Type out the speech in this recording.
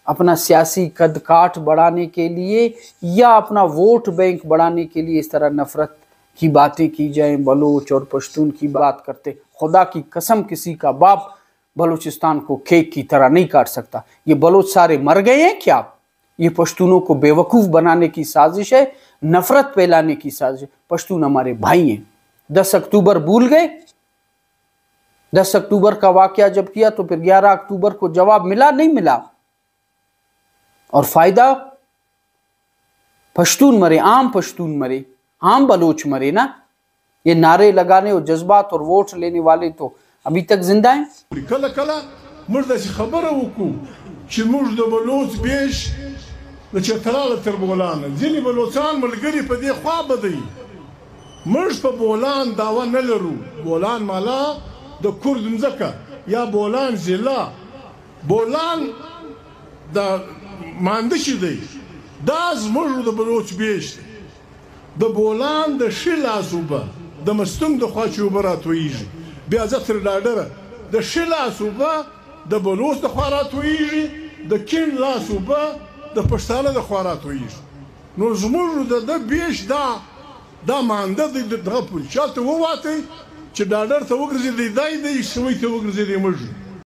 اپنا سیاسی قد کاٹ بڑھانے کے لیے یا اپنا ووٹ بینک بڑھانے کے لیے اس طرح نفرت کی باتیں کی جائیں، بلوچ اور پشتون کی بات کرتے، خدا کی قسم کسی کا باپ بلوچستان کو کیک کی طرح نہیں کاٹ سکتا۔ یہ بلوچ سارے مر گئے ہیں کیا؟ یہ پشتونوں کو بیوقوف بنانے کی سازش ہے، نفرت پھیلانے کی سازش ہے۔ پشتون ہمارے بھائی ہیں۔ دس اکتوبر بھول گئے؟ دس اکتوبر کا واقعہ جب کیا تو پھر گیارہ اکتوبر کو جواب ملا، نہیں ملا؟ اور فائدہ؟ پشتون مرے، عام پشتون مرے، عام بلوچ مرے نا۔ یہ نعرے لگانے اور جذبات اور ووٹ لینے والے تو ابھی تک زندہ ہیں۔ کله کله موږ داسې خبره وکړو چې موږ د بلوچ بیش د چتراله تر بولان. ځینې بلوچان ملګري په دې خوا بدوي. موږ په بولان دعوه نه لرو. بولان مالا د کرد مځکه یا بولان ضلع، بولان د مانده چې دی، دا زموږ د بلوچ بیش دی. د بولان د ښي لاس اوبه د مستونگ د خوا چې اوبه راتویېږي، بیا ځه تر ډاډره د ښي لاس اوبه د بلوچ د خوا راتویېږي، د کیند لاس اوبه د پښتانه د خوا راتویېږي. نو زموږ د ده بیش دا، دا مانده دی د دغه پورې. چا ته وواتئ چې ډاډر ته وګرځېدی، دی دی، سوی ته وګرځېدی، موږ.